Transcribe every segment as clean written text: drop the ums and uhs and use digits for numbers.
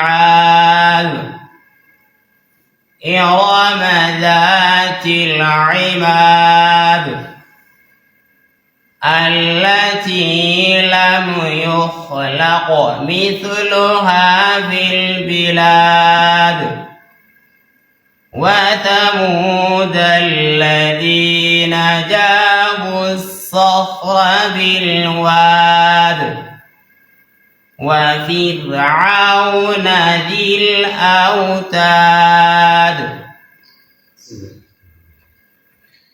العاب إرم ذات العماد التي لم يخلق مثلها في البلاد وثمود الذين جابوا الصخر بالواد وفرعون ذي الأوتاد.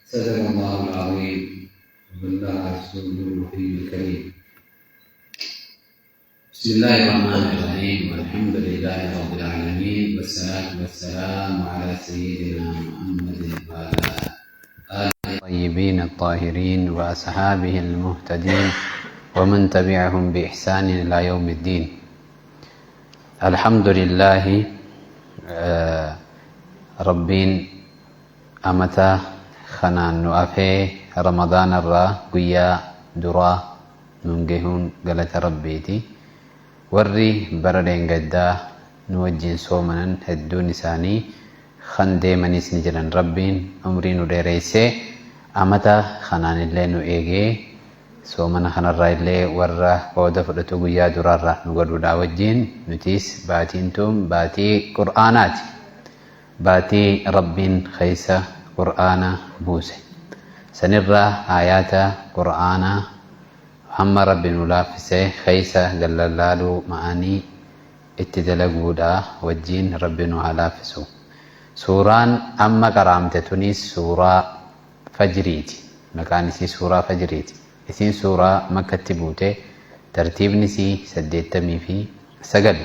صدق الله العظيم وبلغ رسوله النبي الكريم. بسم الله الرحمن الرحيم، والحمد لله رب العالمين، والصلاة والسلام على سيدنا محمد وعلى آله الطيبين الطاهرين وأصحابه المهتدين ومن تبعهم بإحسان إلى يوم الدين. الحمد لله، ربين amata kanaan nu afee Ramadaana irraa guyyaa duraa nuun gahuun galata Rabbiiti. Warri bara dheengaddaa nu wajjin soomanan hedduun isaanii kan deemanis ni jiran. Rabbiin umrii nu dheereessee amata kanaan illee nu eegee soomana kanarraa illee warra qooda fudhatu guyyaa duraarraa nu godhuudhaa wajjin nutis baatiin tun baatii Qur'aanaati. Baatii Rabbiin keessa Qur'aana buuse. Sanirraa aayaata Qur'aanaa hamma Rabbi nu laaffise keessa gallallaaluu ma'anii itti dalaguudha wajjiin Rabbi nu haa laaffisu. Suuraan amma qaraamte tunis suuraa Fajriiti. Maqaan isii suuraa Fajriiti. Isiin suuraa Makkatti buute, tartiibni isii 89.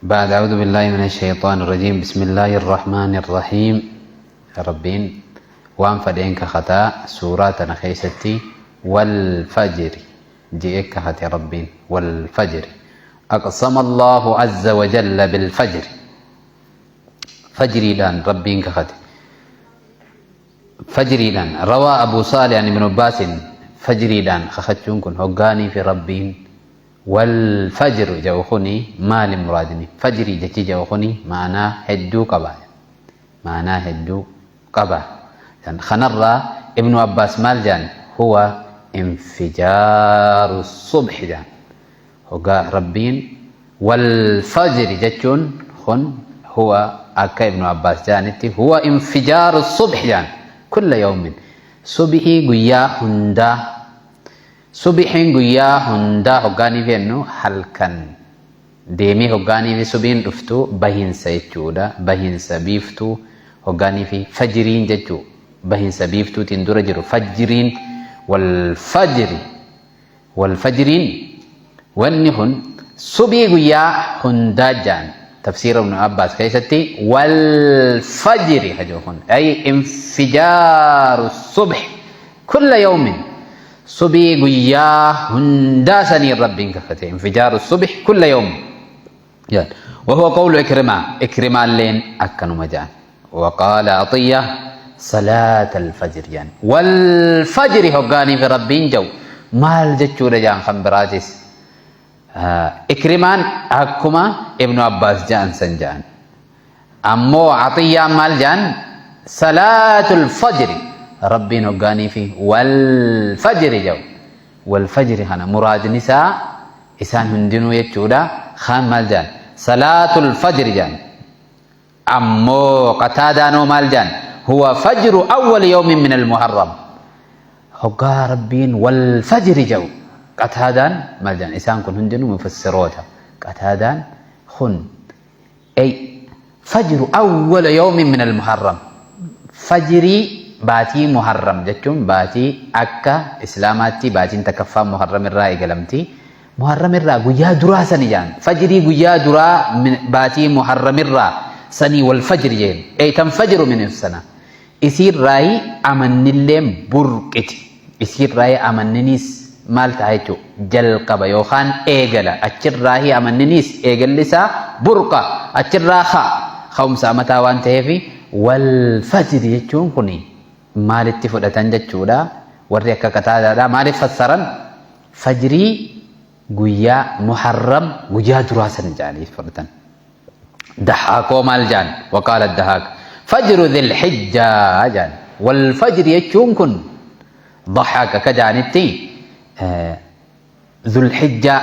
بعد أعوذ بالله من الشيطان الرجيم، بسم الله الرحمن الرحيم. ربين وان فدين كخطا سورة خيستي والفجر جئك كخطي ربين والفجر. أقسم الله عز وجل بالفجر، فجري لان ربين كخطي فجري لان. روى أبو صالح عن ابن عباس فجري لان خختشون كن هقاني في ربين والفجر جوخني ما لمرادني فجري جتي جوخني معناه هدو قبا، معناه هدو قبا. يعني خنرى ابن عباس مال جان هو انفجار الصبح جان هو ربين والفجر جتون خن هو أكا ابن عباس جانتي هو انفجار الصبح جان كل يوم صبحي قيا هندا subihin guyyaa hundaa hoggaanii fennu halkan deemee hoggaanii fi subiin dhuftu bahinsa jechuudha. Bahinsa biiftuu hoggaanii fi fajiriin jechuu bahinsa biiftuutiin dura jiru fajiriin wal fajri wal fajiriin wanni kun subii guyyaa hundaa jaan tafsiira Ibn Abbaas keessatti wal fajri hajoo kun ay infijaaru subh kulla yawmin subii guyyaa hundaa saniin Rabbiin kakate infijaaru subh kulla yawm جان. وهو قول إكرمة، إكرمة لين أكنوا مجان. وقال عطية صلاة الفجر جان والفجر هقاني في ربين جو مال جتشو جان خمبراتس. إكرمان أكما ابن عباس جان سنجان. أمو عطية مال جان صلاة الفجر ربي نقاني فيه والفجر جو والفجر هنا مراد نساء إسان هندنو يتشودا خان مال جان صلاة الفجر جان. أمو قتادانو مال جان هو فجر أول يوم من المحرم هقا ربين والفجر جو قتادان مال جان إسان كن هندنو مفسروتا قتادان خن أي فجر أول يوم من المحرم فجري باتي محرم جتون باتي أكا إسلاماتي باتي تكفى محرم الرأي قلمتي محرم الرأي قيا درا سني جان فجري قيا درا من باتي محرم الرأي سني والفجر جين أي تنفجر من السنة يصير رأي أمن الليم بركتي يصير رأي أمننيس مال تايتو جل قبا يوخان إيجلا أتشر رأي أمننيس إيجل لسا برقة أتشر راخا خمسة متى وانتهي والفجر جتون كني maalitti fudhatan jechuudha warri akka qataadaadha maaliif fassaran fajrii Guyyaa Muharram guyyaa duraa san jedhanii fudhatan. Dahaakoo maal jedhan? Waqaala Dahaak fajru dhilhijjaa jedhan. Wal fajri jechuun kun Dahaak akka jedhanitti Dhulhijjaa,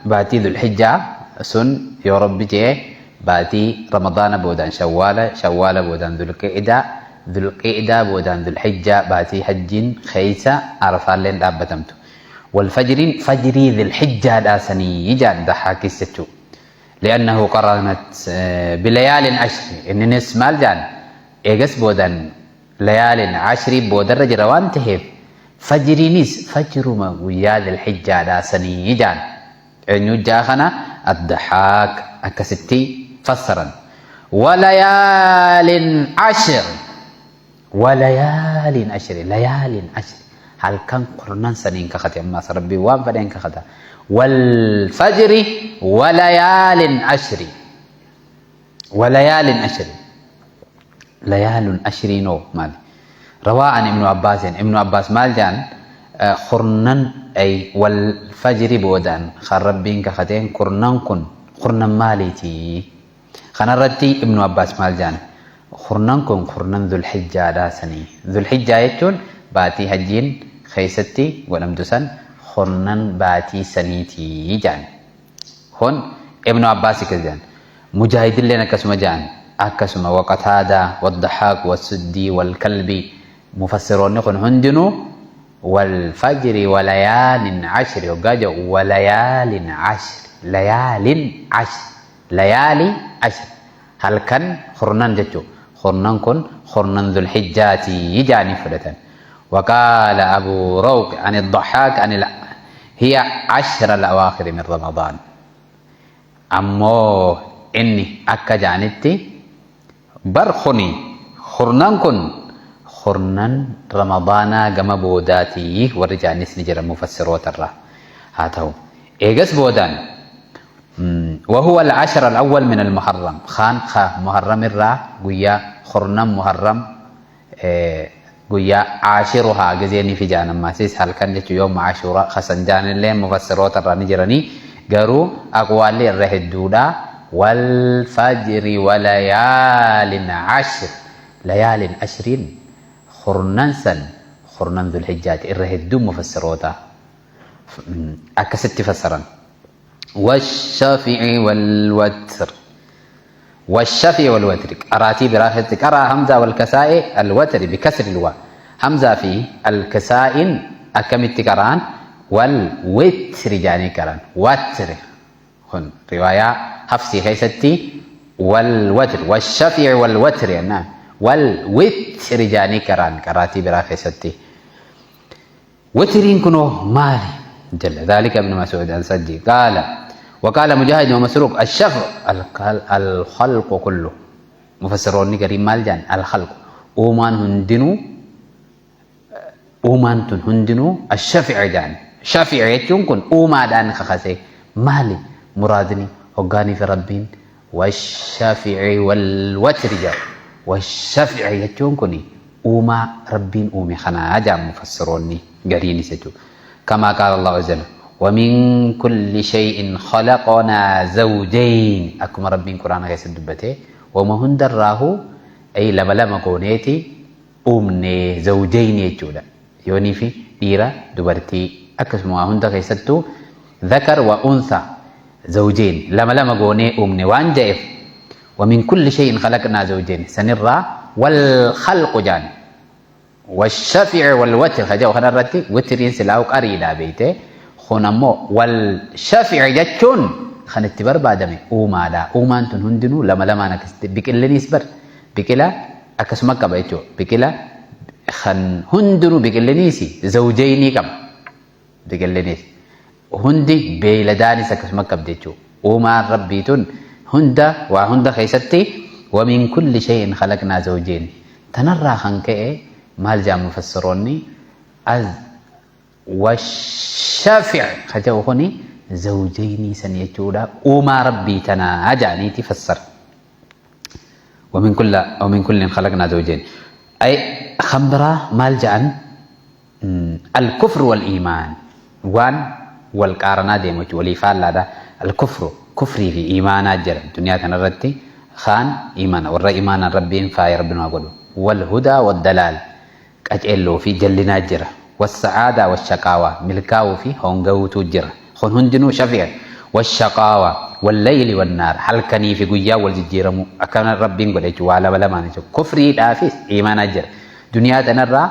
baatii Dhulhijjaa sun yoo Rabbi je'e baatii Ramadaana boodaan Shawwaala, Shawwaala boodaan Dhulqi'daa, Dhulqi'daa boodaan Dhulhijjaa baatii hajjiin keeysa Arafaalleen dhaabbatamtu. Wal fajriin fajrii Dhulhijjaadhaa sanii ja'an Dahaakis jechuu. Li'annahu qaranat bilayaalin ashri inninis maal ja'an eegas boodaan layaalin ashrii boodarra jira waan taheef fajriinis fajruma guyyaa dhilhijjaadhaa sanii ja'an. Eenyu ja'a kana? Addahaak akkasitti fassaran. Walayaalin ashr walayaalin ashri layaalin ashri halkan kurnan saniin kakate ammaas Rabbiin waan fedheen kakata. Wal fajri walayaalin ashri walayaalin ashri layaalun ashriin hoo maali? Rawaa an ibnu Abbaasin ibnu Abbaas maal jedhan kurnan ay wal fajri boodaan kan Rabbiin kakateen kurnan kun kurnan maaliiti? Kanarratti ibnu Abbaas maal jedhan kurnan kun kurnan Dhulhijjaadhaa sanii. Dhulhijjaa jechuun baatii hajjiin keessatti godhamtu san kurnan baatii saniiti jedhan. Kun Ibnu Abbaas akkas jedhan. Mujaahidilleen akkasuma jedhan. Akkasuma waqataadaa, waddahhaaq, wassuddii, walkalbii mufassiroonni kun hundinuu walfajri walayaalin ashri hoggaa jedhu walayaalin ashri layaalin ashri layaali ashri halkan kurnan jechuu kurnan kun kurnan dhulhijjaati jedhanii fudhatan. وقال أبو روق عن الضحاك عن هي عشر الأواخر من رمضان أمو إني أكا جانتي برخني خرنان كن خرنان رمضان جما بوداتي ورجع نجر مفسروت الرا هاتو إيجس بودان وهو العشر الأول من المحرم خان خا محرم الرا قويا خرنان محرم guyyaa caashiruhaa gizeenii fi jaan ammasis halkan jechuun yooma ashuura kasan jaanillee mufassiroota irraa ni jiranii garuu aqwaalli irra hedduudha wal fajri walayaalin ashr layaalin ashriin kurnan san kurnan dhulhijjaati irra hedduu mufassiroota akkasitti fassaran. والشفع والوتر والشفع والوتر قراتي براحة قرأ همزة والكساء الوتر بكسر الواو همزة في الكساء أكملت قران والوتر جاني قران وتر هن رواية حفصي خيستي والوتر والشفع والوتر يعني والوتر جاني قران قراتي براحة ستي وترين كنو مالي جل ذلك ابن مسعود عن سجي قال وقال مجاهد ومسروق الشفع الخلق كله مفسرون كريم مال جان الخلق أومان هندنو أومان تن هندنو الشفع جان شفع يكون أوما دان خخسي مالي مرادني هقاني في ربين والشفع والوتر جان والشفع يكون أوما ربين أومي خنا جان مفسروني قريني سجو كما قال الله عز وجل ومن كل شيء خلقنا زوجين أكما ربين قرآن كيس دبته وما هندراه أي لما لما كونيتي أمني زوجين يجودا يوني في ديرة دبرتي أكسموا هند كيستو ذكر وأنثى زوجين لما لما كوني أمني وان جائف ومن كل شيء خلقنا زوجين سنرى والخلق جان والشفع والوتر خجاو خنا رتي وترين سلاو قريدا بيته خنمو والشفع جتون خنت بربادمي اوما لا اوما انتن هندنو لما لما انا بكلني سبر بكلا اكسما قبا بكلا خن هندنو بكلنيسي زوجيني كم بكلنيس هندي بيلداني سكسما قبديچو اوما ربيتون هندا وهندا خيستي ومن كل شيء خلقنا زوجين تنرى خنكه مال جاء مفسروني از والشافع خجاو هوني زوجين سنيجودا وما ربي تنا أجاني تفسر ومن كل خلقنا زوجين أي خمرة مال جان الكفر والإيمان وان Wal qaaranaa deemu jechuudha. Walii faallaadha. Al-kufru kufrii fi iimaanaa jira duniyaa kanarratti. Kaan iimaana warra iimaanaan Rabbiin faaya Rabbiin haa godhu. Wal hudaa wad dalaal qaceelloo fi jallinaa jira. Wassa'aadaa washaqaawaa milkaa'uu fi honga'uutu jira. Kun hundinuu shafi'a. Washaqaawaa wallayli wannaar halkanii fi guyyaa wal jijjiiramuu akkana Rabbiin godhe jechuudha. Waa lama lamaan jechuudha. Kufriidhaa fi iimaanaa jira. Duniyaa tanarraa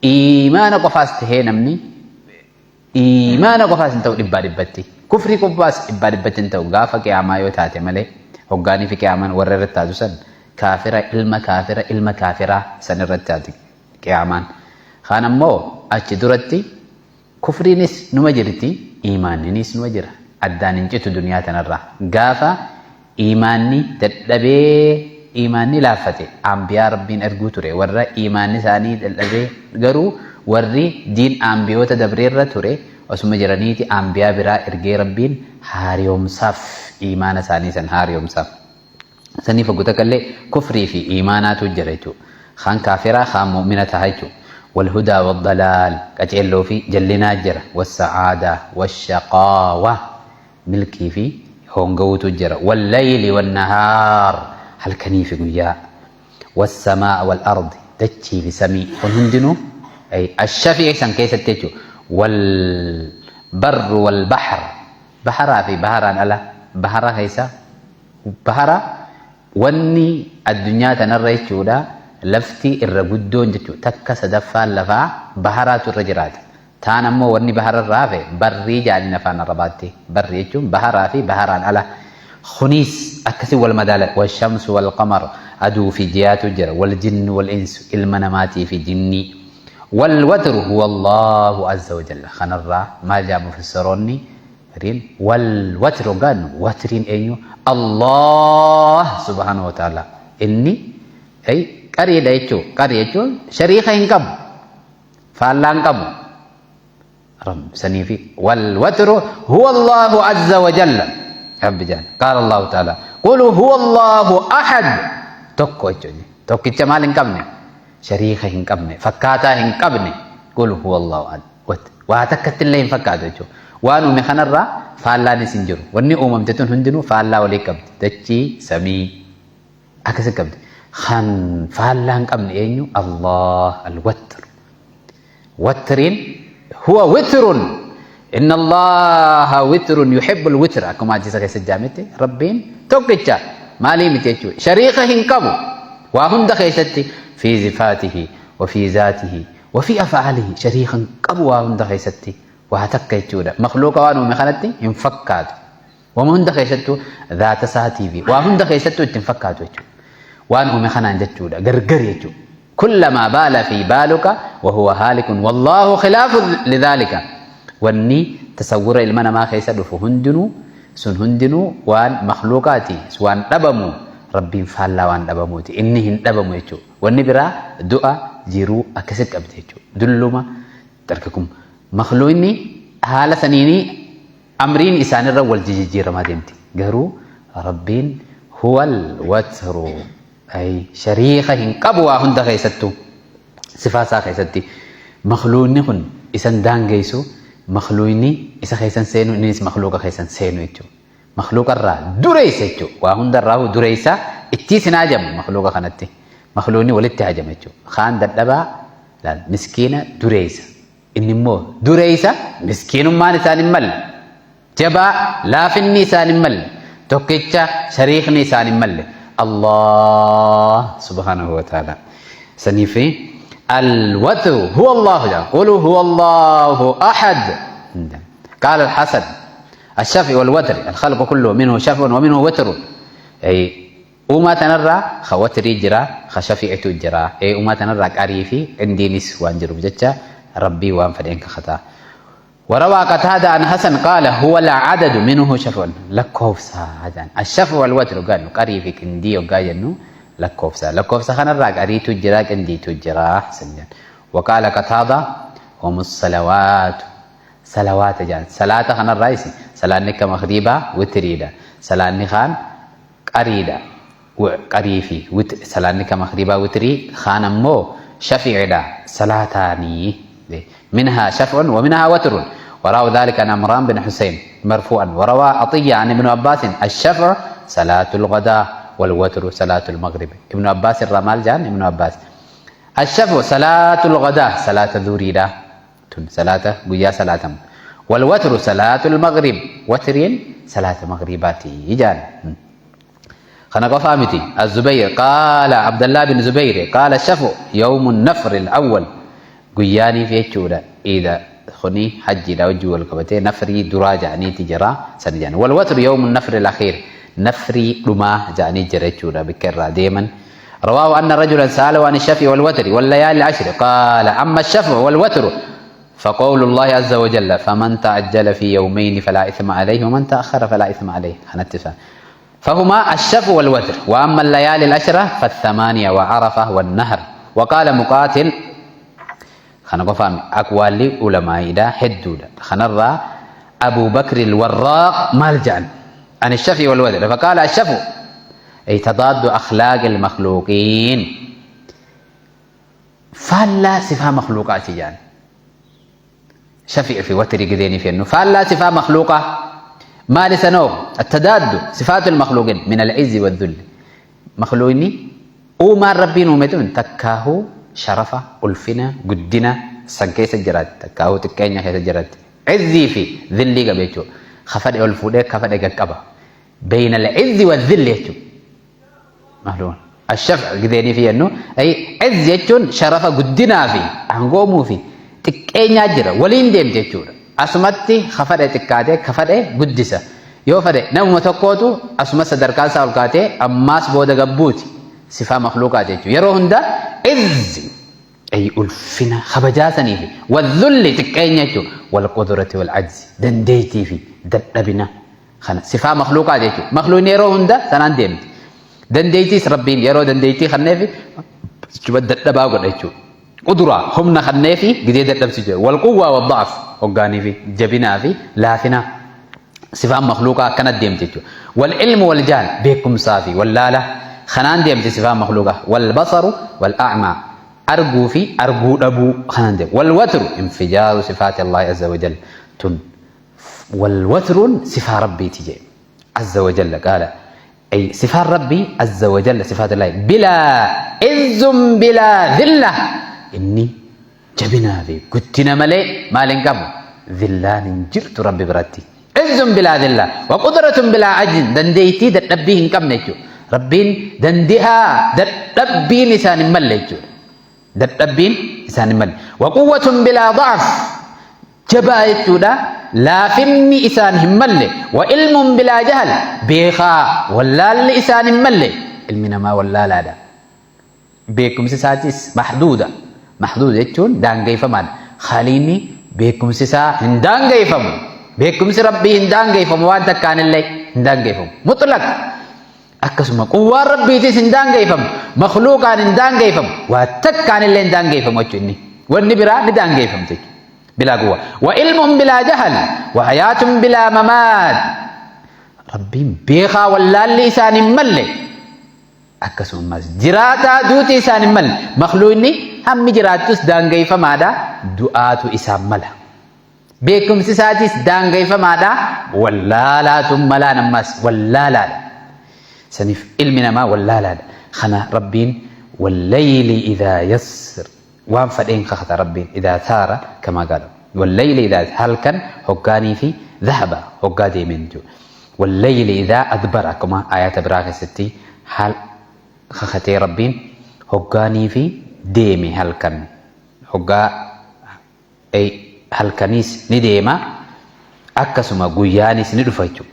iimaana qofaas tahee namni iimaana qofaas hin ta'u dhibbaa dhibbatti. Kufrii qofaas dhibbaa dhibbatti hin ta'u gaafa qiyaamaa yoo taate malee hoggaanii fi qiyaamaan warra irratti taatu san kaafira ilma kaafira ilma kaafiraa san irratti taati qiyaamaan. Kaan ammoo achi duratti kufriinis numa jirti iimaanninis numa jira. Addaan hin citu duniyaa tanarraa. Gaafa iimaanni dadhabee iimaanni laaffate ambiyaa Rabbiin erguu ture warra iimaanni isaanii dadhabee garuu warri diin ambiyoota dabreerra ture osuma jiraniiti ambiyaa biraa ergee Rabbiin haariyoomsaaf iimaana isaanii san haariyoomsaaf. Saniif hogguu takka illee kufrii fi iimaanaatu jira jechuudha. Kaan kaafiraa kaan mu'mina ta'a jechuudha. Walhudaa waddalaal qaceelloo fi jallinaa jira. Wassa'aadaa washaqaawa milkii fi honga'uutu jira. Wallayli wannahaar halkanii fi guyyaa. Wassamaa wal ardi dachii fi samii kun hundinuu ashafii san keessatti jechuudha. Wal barru wal bahr baharaa fi baharaan ala bahara keessa bahara wanni addunyaa tanarra jechuudha lafti irra guddoon jechuudha takka sadaffaan lafaa baharaatu irra jiraata. Taan ammoo wanni bahararraa hafe barrii jaaniin afaan Arabaatti. Barri jechuun baharaa fi baharaan ala. Kunis akkasii wal madaala. Washamsu wal qamar aduu fi ji'aatu jira. Wal jinnu wal insu ilma namaatii fi jinnii. Wal watru huwa Allahu azza wa jalla. Kanarraa maal jedha mufassiroonni riin wal watru hoggaannu watriin eenyu Allah subhaanahu wa ta'ala. Inni qariidha jechuudha. Qarii jechuun shariika hin qabu. Faallaa hin qabu. Sanii fi wal watru huwa Allahu azza wa jalla. Rabbi jaan. Qaala Allahu ta'ala. Qul huwa Allahu ahad. Tokko jechuudha. Tokkicha maal hin qabne? Shariika hin qabne. Fakkaataa hin qabne. Qul huwa Allahu ahad. Waa takkatti illee hin fakkaatu jechuudha. Waan uume kanarraa faallaanis hin jiru. Wanni uumamte tun hundinuu faallaa walii qabdi. Dachii, samii akkasi qabdi. Kan faallaa hin qabne eenyu? Allah al-watr. Watriin huwa witrun. Inna Allaha witrun yuhibbul witra. Akkuma hadiisa keessa jaametti Rabbiin tokkicha maalii miti jechuudha. Shariika hin qabu. Waa hunda keessatti fi sifaatihi wa fi zaatihi wa fi af'aalihi shariika hin qabu waa hunda keessatti waa takka jechuudha. Makhluuqa waan uume kanatti hin fakkaatu. Wama hunda keessattuu zaata isaatii fi waa hunda keessattuu itti hin fakkaatu jechuudha. Waan uume kanaan jechuudha. Gargar jechuudha. Kullamaa baala fi baaluka wa huwa haalikun wallaahu khilaafu lidhaalika. Wanni tasawwura ilma namaa keessa dhufu hundinuu sun hundinuu waan makhluuqaati waan dhabamu Rabbiin faallaa waan dhabamuuti. Inni hin dhabamu jechuudha. Wanni biraa du'a jiruu akkasitti qabdi jechuudha. Dulluma dargaggummaa. Makhluuqni haala saniinii amriin isaanirra wal jijjiiramaa deemti. Garuu Rabbiin huwal watru ay shariika hin qabu waa hunda keessattuu sifaa isaa keessatti makhluuqni kun isan daangeessu makhluuqni isa keessan seenu innis makhluuqa keessan seenu jechuudha. Makhluuqa irraa dureessa jechuudha. Waa hunda irraa dureessa ittiis hin hajamu makhluuqa kanatti. Makhluuqni walitti hajama jechuudha. Kaan dadhabaa laal miskiina dureessa. Inni immoo dureessa miskiinummaan isaan hin malle. Jabaa laafinni isaan hin malle. Tokkicha shariikni isaan hin malle. Allah subhanahu wa ta'ala. Saniifi alwatru huwa Allahu jedha. Qul huwa Allahu ahad. قال الحسن الشفع والوتر الخلق كله منه شفع ومنه وتر أي uumaa tanarraa ka watrii jira ka shafi'itu jira ee uumaa tanarraa qarii fi qindiinis waan jiruuf jecha Rabbii waan fedheen kakataa. وروى قتادة عن حسن قال هو العدد منه شفع لكوفسا هذا الشفع والوتر قال قري في كندي وقال انه لكوفسا لكوفسا خنا الراق قري تجرا كندي تجرا سنجان وقال قتادة هم الصلوات صلوات جان صلاة خنا الرئيسي صلاة نك مغربة وتريدا صلاة نخان قريدا qarii fi salaanni ka maghribaa witrii kaan ammoo shafi'idha salaataanii minhaa shaf'un wa minhaa watrun وروى ذلك عن عمران بن حسين مرفوعا. وروى عطية عن ابن عباس الشفع صلاة الغداء والوتر صلاة المغرب. ابن عباس الرمال جان ابن عباس الشفع صلاة الغداء صلاة ذوريدا صلاة قيا صلاة، والوتر صلاة المغرب وترين صلاة مغرباتي جان. خنا قفامتي الزبير قال عبد الله بن زبير قال الشفع يوم النفر الأول قياني في الشورى إذا خني حجي لا وجه والقبتي نفري درا جاني تجرا سنجان. والوتر يوم النفر الأخير نفري رما جاني جرى شورى بكرة ديما. رواه أن رجلا سأله عن الشفع والوتر والليالي العشر قال أما الشفع والوتر فقول الله عز وجل فمن تعجل في يومين فلا إثم عليه ومن تأخر فلا إثم عليه. هنتفق فهما الشفع والوتر. وأما الليالي العشرة فالثمانية وعرفة والنهر. وقال مقاتل خنا قفام أقوال علماء دا حدود خنرى أبو بكر الوراق مالجان عن الشفع والوتر فقال الشفع أي تضاد أخلاق المخلوقين فلا صفة مخلوقات جان شفع في وتر قديني في أنه فلا صفة مخلوقة ما لسنو التضاد صفات المخلوقين من العز والذل مخلوقني وما ربي نومتون تكاهو شرفة ألفنا قدنا سنكيس الجرات تكاهو تكينيا كيس الجرات عزي في ذلي قبيتو خفد ألفودة خفد قبا بين العز والذل يتو مهلون الشفع قديني في أنه أي عز يتون شرفة قدنا في عنقومو في تكينيا جرا ولين ديم تيتو أسمتي خفد تكاته خفد قدسة يو فد نوم تقوتو أسمت سدركان سالكاته أماس بودا قبوتي صفة مخلوقات يتو يروهن دا عز أي ألفنا خبجاتني في والذل تكينيتو والقدرة والعجز دنديتي في دبنا خنا صفة مخلوقات يتو مخلوق يروهن دا سنان ديمت دنديتي ربين يرو دنديتي خنافي شو دبا قد قدرة هم نخنافي جديد دبسجة والقوة والضعف وقاني في جبنا في لافنا صفة مخلوقة كانت ديمتيتو والعلم والجهل بكم صافي واللالة خنان ديمتي صفة مخلوقة والبصر والأعمى أرجو في أرجو أبو خنان ديم والوتر انفجار صفات الله عز وجل تن والوتر صفة ربي تجي عز وجل قال أي صفات ربي عز وجل صفات الله بلا عز بلا ذلة إني جبنا في كنتنا ملي ما لنقم ذلان جرت ربي براتي عز بلا ذلة وقدرة بلا عجز دنديتي دتنبيه كم نجو ربين دندها دتنبي لسان ملجو دتنبين لسان مل وقوة بلا ضعف جبايتو دا لا فمي إسان همل وعلم بلا جهل بيخا ولا لإسان مل علمنا ما ولا لا دا بيكم ساتيس محدودة محدودة يتون دان كيف مان خاليني بيكم سسا هندان كيف بيكم ربي هندان كيف وان تكان اللي هندان كيف مطلق أكسم قوة ربي تيس هندان كيف مخلوق عن هندان كيف وتكان اللي هندان كيف وجهني والنبرة ندان كيف تيجي بلا قوة وعلم بلا جهل وحياة بلا ممات ربي بيخا ولا لسان ملي أكسم ماس جراتا دوتي سان مل مخلوقني هم جراتوس دان كيف مادا دعاتو إسام ملا بكم سساتيس دان كيف مادا ولا لا ثم لا نماس ولا لا سنف علمنا ما ولا لا خنا ربين والليل إذا يسر وان فدين خخت ربين إذا ثار كما قالوا والليل إذا هلكن هقاني في ذهب هقادي من جو والليل إذا أدبر كما آيات براك ستي حال خختي ربين هقاني في ديمي هلكن هقا أي هلكنيس نديما أكسما قيانيس ندفجو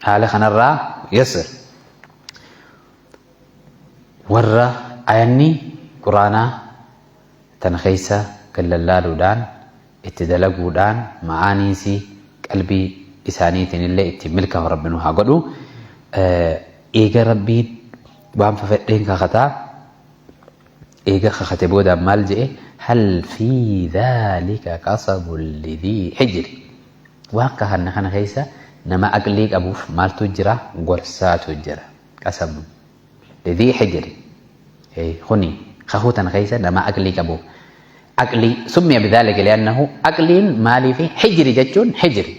حال خنرا يسر ورا أيني قرانا تنخيسة كللالودان اتدلقودان معانيسي قلبي إسانيتين اللي اتملكه ربنا هاقدو إيجا ربي وام ففتين كخطا إيجا خختبودا مالجئ هل في ذلك قصب لذي حجر واقع نحن خيسة نما أقليك أبوف مال تجرى قرصا تجرى قصب لذي حجر إيه خني خخوتا خيسة نما أقليك أبوف Aqlii summiya bidhaalika li'annahu aqliin maaliifi hijri jechuun hijri.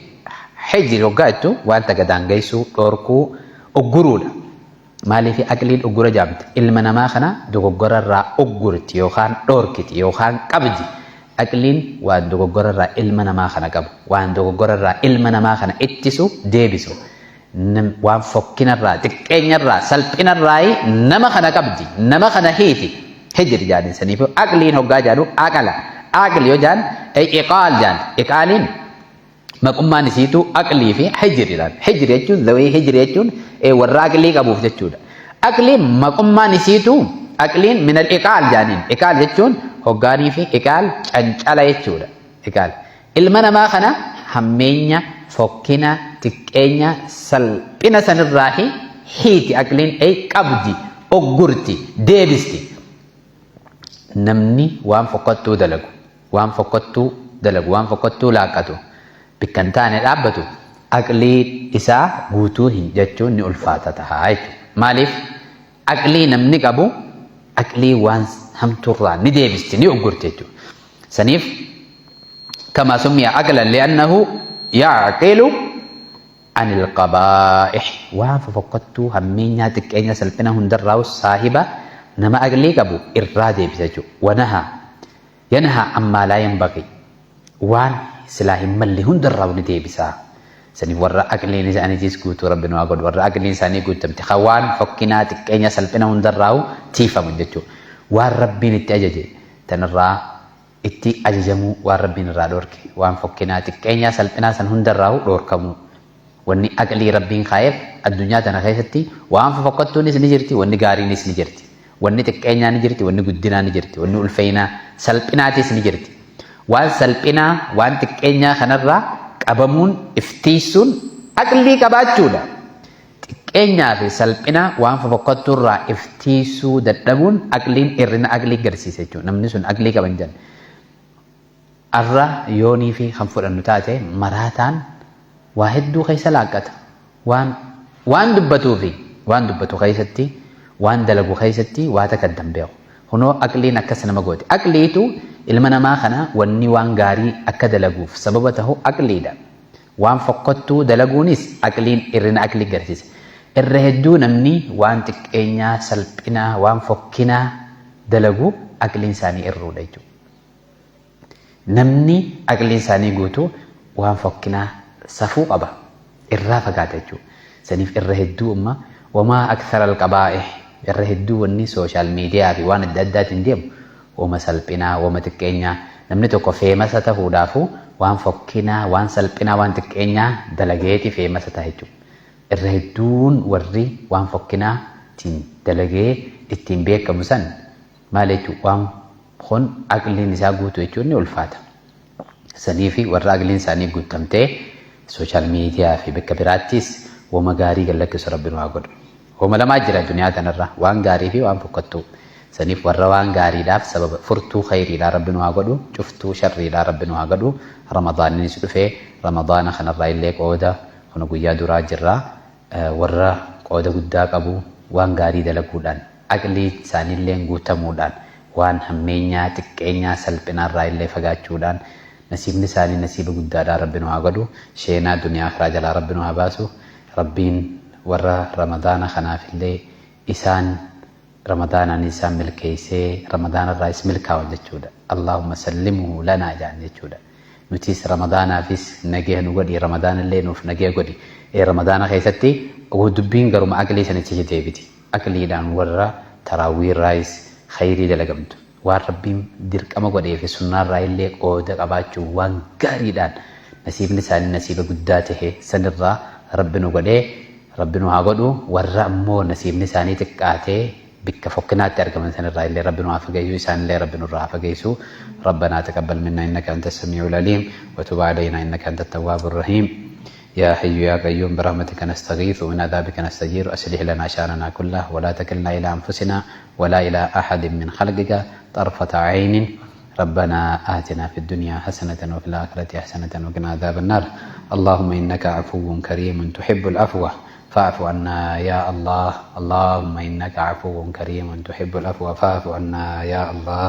Hijri hoggaa jettu wanta gadaangeessuu, dhorkuu, ugguruudha. Maaliifi aqliin uggura jaamti? Ilma namaa kana dogoggora irraa uggurti yookaan dhorkiti yookaan qabdi. Aqliin waan dogoggora irraa ilma namaa kana qabu, waan dogoggora irraa ilma namaa kana ittisu, deebisu. Waan fokkinarraa, xiqqeenyarraa, salphinarraa nama kana qabdi, nama kana hiiti. Hijri jaaniin saniif aqliin hoggaa jaanu aqala. Aqli yoo jaan iqaal jaan. Iqaaliin maqummaan isiitu aqlii fi hijriidhaan. Hijri jechuun zawii hijri jechuun warra aqlii qabuuf jechuudha. Aqliin maqummaan isiitu aqliin minal iqaal jaaniin. Iqaal jechuun hoggaanii fi iqaal cancala jechuudha. Iqaal. Ilma namaa kana hammeenya, fokkina, xiqqeenya, salphina sanirraahi hiiti aqliin qabdi, oggurti, deebisti. Namni waan fokkattuu dalagu, waan fokkattuu dalagu, waan fokkattuu laaqqatu, bikka hin taane dhaabbatu, aqlii isaa guutuu hin jechuun ni ulfaata ta'a jechuudha. Maaliif? Aqlii namni qabu aqlii waan hamtuurraa ni deebisti, ni uggurti jechuudha. Saniif kamaa summiya aqlan li'annahu ya'qilu anil qabaa'ih waan fofokkattuu hammeenyaa xiqqeenya salphina hundarraa saahiba nama aqlii qabu irraa deebisa jechuudha. Wanaha yanha ammaa laa yanbaghi waan silaa hin malle hundarraa ni deebisa. Saniif warra aqliin isaaniitis guutuu Rabbi nu haa godhu. Warra aqliin isaanii guutamte kan waan fokkinaa xiqqeenya salphina hundarraa tiifaman jechuudha. Waan Rabbiin itti ajaje tanarraa itti ajajamuu, waan Rabbiin irraa dhoorke waan fokkinaa xiqqeenyaa salphinaa san hundarraa dhoorkamuu. Wanni aqlii Rabbiin kaa'eef addunyaa tana keessatti waan fofokkattuunis ni jirti, wanni gaariinis ni jirti. Wanni xiqqeenyaa ni jirti, wanni guddinaa ni jirti, wanni ulfeynaa salphinaatis ni jirti. Waan salphinaa, waan xiqqeenyaa kanarraa qabamuun iftiisuun aqlii qabaachuudha. Xiqqeenyaa fi salphina waan fofokkattuurraa iftiisuu dadhabuun aqliin hir'ina aqlii garsiisa jechuudha. Namni sun aqlii qaban jedhan. Arra yoonii fi kan fudhannu taate maraataan waa hedduu keessa laaqqata. Waan dubbatuu fi waan dubbatu keessatti waan dalagu keessatti waa takka adda hin beeku. Kunoo aqliin akkas nama gooti. Aqliitu ilma namaa kana wanni waan gaarii akka dalaguuf sababa tahu aqliidha. Waan fokkottuu dalaguunis aqliin hir'ina aqlii garsiisa. Irra hedduu namni waan xiqqeenyaa, salphinaa, waan fokkinaa dalagu aqliin isaanii irruudha jechuudha. Namni aqliin isaanii guutuu waan fokkinaa safuu qaba. Irraa fagaata jechuudha. Saniif irra hedduu amma wamaa akthara alqabaa'ih irra hedduu wanni social media fi waan adda addaatiin deemu wama salphinaa, wama xiqqeenyaa. Namni tokko feemasa tahuudhaafu waan fokkinaa, waan salphinaa, waan xiqqeenyaa dalageeti feemasa taha jechuudha. Irra hedduun warri waan fokkinaa tiin dalagee ittiin beekamu san maal jechuudha waan kun aqliin isaa guutu jechuun ni ulfaata. Saniifi warra aqliin isaanii guutamtee social media fi bakka biraattis wama gaarii gad lakkisu Rabbi nu haa godhu. Wama lamaa jira duniyaa tanarra waan gaarii fi waan fokkattuu. Saniif warra waan gaariidhaaf sababa furtuu khayriidhaa Rabbi nu haa godhu, cuftuu sharriidhaa Rabbi nu haa godhu. Ramadaannis dhufee Ramadaana kanarraa illee qooda kun guyyaa duraa jirra. Warra qooda guddaa qabu waan gaarii dalaguudhaan aqlii isaaniillee guutamuudhaan waan hammeenyaa, xiqqeenyaa, salphinaarraa illee fagaachuudhaan nasiibni isaanii nasiiba guddaadhaa Rabbi nu haa godhu. Sheenaa duniyaa akhiraa jalaa Rabbi nu haa baasu. Rabbiin warra Ramadaana kanaaf illee isaan Ramadaanaan isaan milkeessee Ramadaanarraayis milkaawan jechuudha. Allahumma sallimhu lanaa jedhan jechuudha. Nutis Ramadaanaafis nagaya nu godhi, Ramadaanallee nuuf nagaya godhi. Ramadaana keessatti dubbiin garuma aqlii sanitti deebiti. Aqliidhaan warra taraawiirraayis khayrii dalagamtu. Waan Rabbiin dirqama godhee fi sunnaarraa illee qooda qabaachuu waan gaariidhaan nasiibni isaanii nasiiba guddaa tahe sanirraa Rabbi nu godhee Rabbi nu haa godhu. Warra ammoo nasiibni isaanii xiqqaatee bikka fokkinaatti argaman sanirraa illee Rabbi nu haa fageessu, isaanillee Rabbi nurraa haa fageessu. ربنا تقبل منا إنك أنت السميع العليم وتب علينا إنك أنت التواب الرحيم. يا حي يا قيوم برحمتك نستغيث ومن عذابك نستجير. أصلح لنا شأننا كله ولا تكلنا إلى أنفسنا ولا إلى أحد من خلقك طرفة عين. ربنا آتنا في الدنيا حسنة وفي الآخرة حسنة وقنا عذاب النار. اللهم إنك عفو كريم تحب العفو فاعف عنا يا الله. اللهم إنك عفو كريم تحب العفو فاعف عنا يا الله.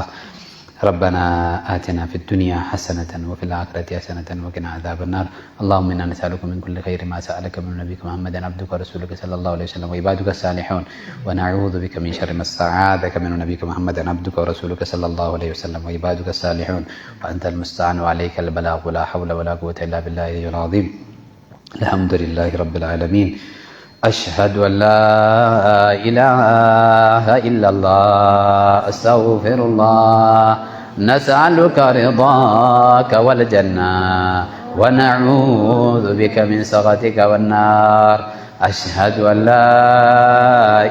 ربنا آتنا في الدنيا حسنة وفي الآخرة حسنة وقنا عذاب النار. اللهم إنا نسألك من كل خير ما سألك من نبيك محمد عبدك ورسولك صلى الله عليه وسلم وعبادك الصالحون، ونعوذ بك من شر ما استعاذك من نبيك محمد عبدك ورسولك صلى الله عليه وسلم وعبادك الصالحون، وأنت المستعان وعليك البلاغ، ولا حول ولا قوة إلا بالله العلي العظيم. الحمد لله رب العالمين. أشهد أن لا إله إلا الله، أستغفر الله. نسألك رضاك والجنة، ونعوذ بك من سخطك والنار. أشهد أن لا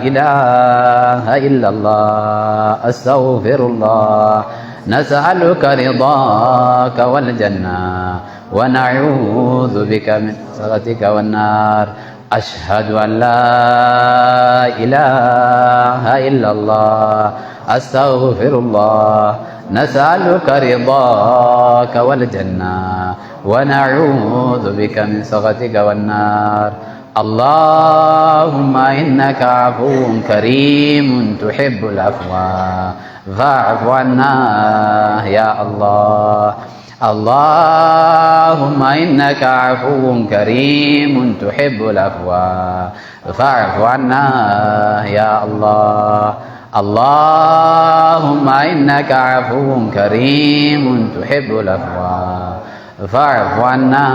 إله إلا الله، أستغفر الله. نسألك رضاك والجنة، ونعوذ بك من سخطك والنار. أشهد أن لا إله إلا الله، أستغفر الله. نسألك رضاك والجنة، ونعوذ بك من سخطك والنار. اللهم إنك عفو كريم تحب العفو فاعف عنا يا الله. اللهم إنك عفو كريم تحب العفو فاعف عنا يا الله. اللهم إنك عفو كريم تحب العفو فاعف عنا.